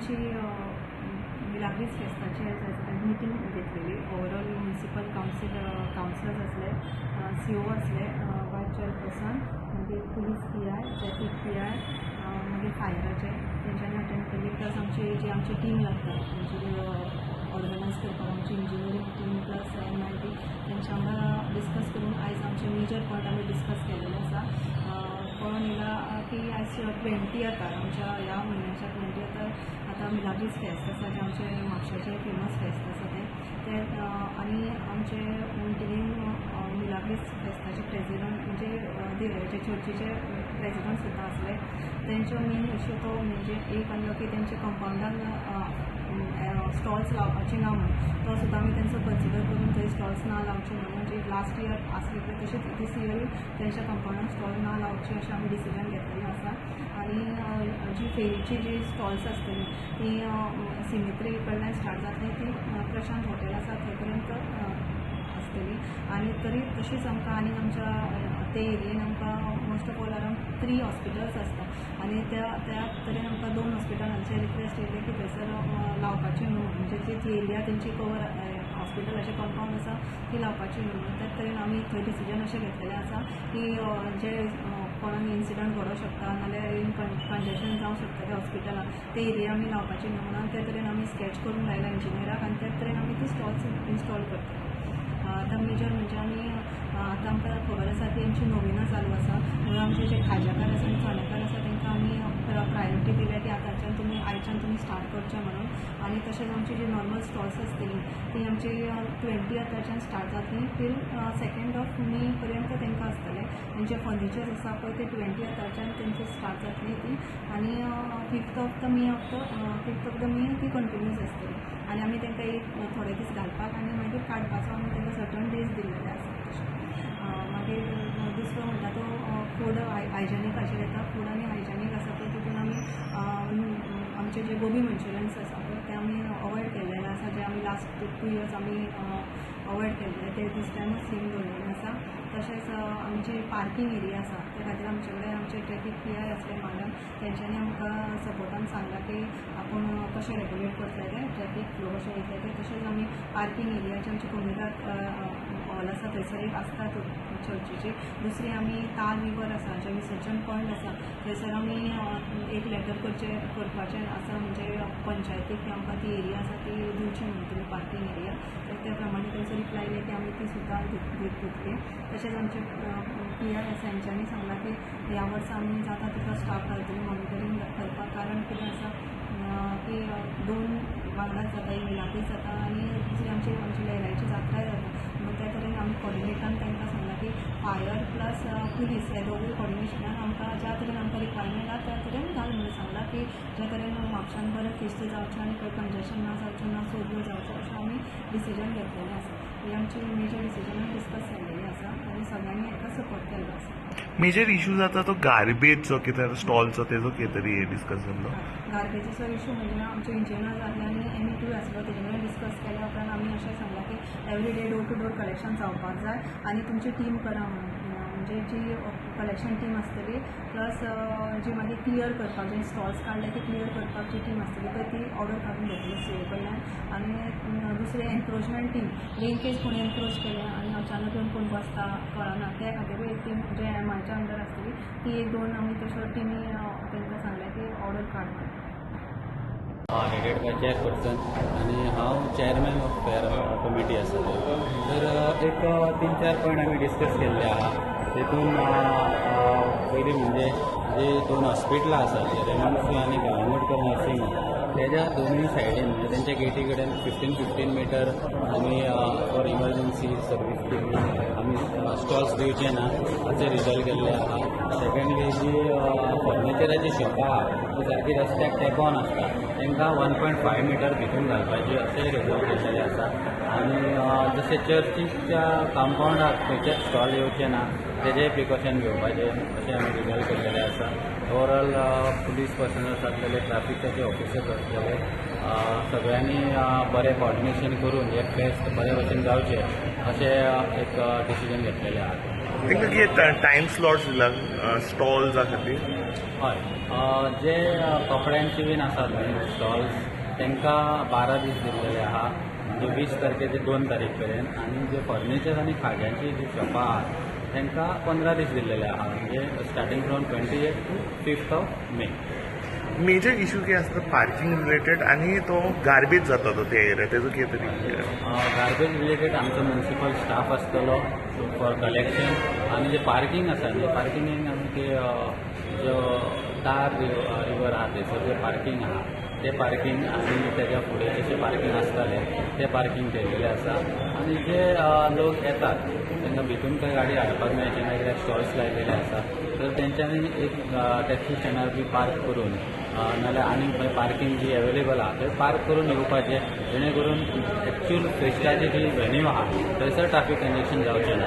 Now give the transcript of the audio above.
आमची मिलाग्रीस फेस्ताची मिटींग घेतलेली. Overall municipal councillors आसले, CO आसले, वायस चेअरपर्सन, मागीर police PI, traffic PI, मागीर फायराचे तेंच्यांनी अटेंड केली. प्लस आमची जी आमची टीम लागता आमची ऑर्गनायज करपाक, आमची इंजिनियरींग टीम प्लस MIT तेंच्या वांगडा डिस्कस करून आयज आमचे मेजर पॉयंट आमी डिस्कस केलेले आसा. कळोन येयला की आयज 20 आमच्या ह्या म्हयन्याच्या 20 आतां मिलाग्रीस फेस्त आसा, जें आमचें म्हापशाचें फेमस फेस्त आसा तें. आनी आमचे मिटिंगेन मिलाग्रीस फेस्ताचे प्रेजिडंट म्हणजे चर्चीचे प्रेजिडंट सुद्दां आसले. तेंचो मेन इशू तो म्हणजे एक आहलो की तेंच्या कंपावंडान स्टॉल्स लावपाचे ना म्हणून, तो सुद्दां आमी तेंचो कन्सिडर करून थंय स्टॉल्स ना लावचे म्हणून, जे लास्ट इयर आसले पळय तशेंच दीस इयरूय तेंच्या कंपावंडान स्टॉल ना लावचे अशें आमी डिसिजन घेतलेलें आसा. आनी जी फेरीची जी स्टॉल्स आसतली ती सिमित्री कडल्यान स्टार्ट जातली, ती प्रशांत हॉटेल आसा थंय पर्यंत आसतली. आनी तरी तशीच आमकां आनी आमच्या ते एरियेन आमकां most of all around 3 hospitals आसता आनी त्या त्या तरेन आमकां 2 हॉस्पिटलांचे रिक्वेस्ट येयले की थंयसर लावपाची न्हू, म्हणजे जी ती एरिया तेंची कवर हॉस्पिटलाचें कंपावंड आसा ती लावपाची न्हू. म्हणून त्या तरेन आमी थंय डिसिजन अशें घेतलेलें आसा की जे कोणाक इन्सिडंट घडोवंक शकता नाल्यार कंजेशन जावंक शकता त्या हॉस्पिटलान, ते एरिया आमी लावपाची न्हू म्हणून त्या तरेन आमी स्कॅच करून लायला इंजिनियराक आनी त्या तरेन आमी ती स्टॉल्स इन्स्टॉल करतले. आतां मेजर म्हणजे आमी आतां आमकां खबर आसा की आमची नोविना चालू आसा म्हणून आमचे जे खाज्याकार आसा आनी चण्याकार आसा तांकां आमी प्रायोरिटी दिल्या की आतांच्यान तुमी आयच्यान तुमी स्टार्ट करचें म्हणून. आनी तशेंच आमची जी नॉर्मल स्टॉल्स आसतली ती आमची 20 स्टार्ट जातली टील 2 मे पर्यंत तांकां आसतलें. तेंचे फर्निचर्स आसा पळय ते 20 तेंचे स्टार्ट जातली ती आनी 5th of the मे ती कंटिन्यूस आसतली. आनी आमी तांकां एक थोडे दीस घालपाक आनी मागीर काडपाचो आमी तांकां सर्टन डेज दिल्लेले आसा. तशें मागीर दुसरो म्हणटा तो फूड हायजेनिकाचेर येता. फूड आनी हायजेनीक आसा पळय तितून आमी आमचे जे गोबी मंचुरियन्स आसा पळय ते आमी अवॉयड केल्लेले आसा, जे आमी लास्ट 2 इयर्स आमी अवॉयड केल्ले ते दीस टायमूच सेम दवरलेले आसा. तशेंच आमची पार्कींग एरिया आसा त्या खातीर आमचे कडेन आमचे ट्रॅफीक PI आसले मॅडम, तेंच्यांनी आमकां सपोर्टान सांगलां की आपूण कशें रेगुलेट करतले तें ट्रॅफीक फ्लो कशें वयतलें तें. तशेंच आमी पार्कींग एरियाचे आमचे कोमुनिदाद हॉल आसा थंयसर एक आसता चर्चीची. दुसरी आमी ताल रिवर आसा जें विसर्जन पॉयंट आसा थंयसर आमी एक लेटर करपाचें आसा, म्हणजे पंचायतीक की आमकां ती एरिया आसा ती दिवची म्हणून तुमी पार्कींग एरिया, तर त्या प्रमाणे तेंचो रिप्लाय येयले की आमी ती सुद्दां दितली. तशेंच आमचे PI आसा हेंच्यांनी सांगलां की ह्या वर्सा आमी जाता तितलो स्टाफ घालतली मॉनिटरींग करपाक, कारण कितें आसा की 2 वांगडाच जाता, एक मिलाग्रीस जाता आनी दुसरी आमची आमची लयराईची जात्राय जाता. म्हणून त्या तरेन आमी कॉर्डिनेटरान तांकां सांगलां की फायर प्लस पुलीस हे दोगूय कॉर्डिनेशनान आमकां ज्या तरेन आमकां रिक्वायरमेंट आसा त्या तरेन घाल म्हणून सांगलां की ज्या तरेन म्हापशान बरें फेस्त जावचें आनी खंय कंजेशन ना जावचें ना सोदयो जावचें अशें आमी डिसिजन घेतलेलें आसा. ही आमची मेजर डिसिजनान डिस्कस जाल्लेली आसा आनी सगळ्यांनी हाका सपोर्ट केल्लो आसा. मेजर इशू जाता तो गार्बेजचो कितें स्टॉलचो तेजो कितें तरी डिस्कस जाल्लो. गार्बेजीचो इशू म्हणजे आमचे इंजिनियर जाल्ले आनी ME2 आसलो तेजे कडेन डिस्कस केल्या उपरांत आमी अशें सांगलां की every day door to door collection जावपाक जाय आनी तुमची टीम करा म्हणून, म्हणजे जी कलेक्शन टीम आसतली प्लस जी मागीर क्लियर करपाक जे स्टॉल्स काडले ते क्लियर करपाक जी टीम आसतली पळय ती ऑर्डर काडून घेतली CO कडल्यान. आनी दुसरी एनक्रोचमेंट टीम, इन केस कोणी एनक्रोच केलें आनी अचानक येवन कोण बसता कळना त्या खातीरूय एक टीम जे MIच्या अंडर आसतली ती एक 2 आमी तश्यो टिमी तांकां सांगलें की ऑर्डर काड म्हणून. हेडेड बाय चेअरपर्सन आनी हांव चेअरमॅन ऑफ फेअर कमिटी आसा. तर एक 3-4 पॉयंट आमी डिस्कस केल्ले आहा. तेतून पयलीं म्हणजे जी 2 हॉस्पिटलां आसा, रेमंडसू आनी गांवडकर नर्सिंग होम, तेज्या दोनूय सायडीन म्हणजे तेंच्या गेटी कडेन 15-15 मिटर आमी फॉर इमर्जन्सी सर्वीस आमी स्टॉल्स दिवचे ना अशें रिजॉल्व केल्लें आहा. सेकंडली जी फर्निचराची शॉपां आहा ती सारकी रस्त्याक तेंकोन आसता तांकां 1.5 मिटर भितून घालपाची अशें रिजॉल्व केल्लेलें आसा. आनी जशें चर्चीच्या कंपावंडाक खंयचेच स्टॉल येवचे ना तेजें प्रिकॉशन घेवपाचें अशें आमी रिजॉल्व केल्लेलें आसा. ओवरऑल पुलीस पर्सनल्स आसलेले, ट्राफिकाचे ऑफिसर्स आसलेले, सगळ्यांनी बरें कॉर्डिनेशन करून हे फेस्त बरे भशेन जावचें अशें एक डिसिजन घेतलेलें आहा. तांकां कितें टायम स्लॉट्स दिला स्टॉल्सा खातीर? हय, जे कपड्यांचे बीन आसात न्ही स्टॉल्स, तांकां 12 दीस दिल्लेले आहा, म्हणजे 20 तारखे ते 2 तारीख मेरेन. आनी जे फर्निचर आनी खाज्यांची जी शॉपां आहात, तांकां 15 दीस दिल्लेले आहा, म्हणजे starting from 28 to 5th of May. Major issue कितें आसता पार्किंग रिलेटेड आनी तो गार्बेज जाता तो त्या एरिया, तेजो कितें तरी? गार्बेज रिलेटेड आमचो म्युनिसिपल स्टाफ आसतलो फॉर कलेक्शन. आनी जे पार्किंग आसा न्ही, पार्किंगेक आमी ते जो तार रिवर आहा थंयसर जे पार्किंग आहा ते पार्किंग आनी तेज्या फुडें जशें पार्किंग आसतालें तें पार्किंग केल्लेलें आसा. आनी जे लोक येतात तांकां भितून खंय गाडी हाडपाक मेळची ना, कित्याक स्टॉल्स लायलेले आसा, तर तेंच्यांनी एक टॅक्सी स्टँडार बी पार्क करून, नाल्यार आनी खंय पार्किंग जी अवेलेबल आहा थंय पार्क करून येवपाचें, जेणे करून एक्च्युअल फेस्टाची जी व्हेन्यू आहा थंयसर ट्राफीक कंजेशन जावचें ना.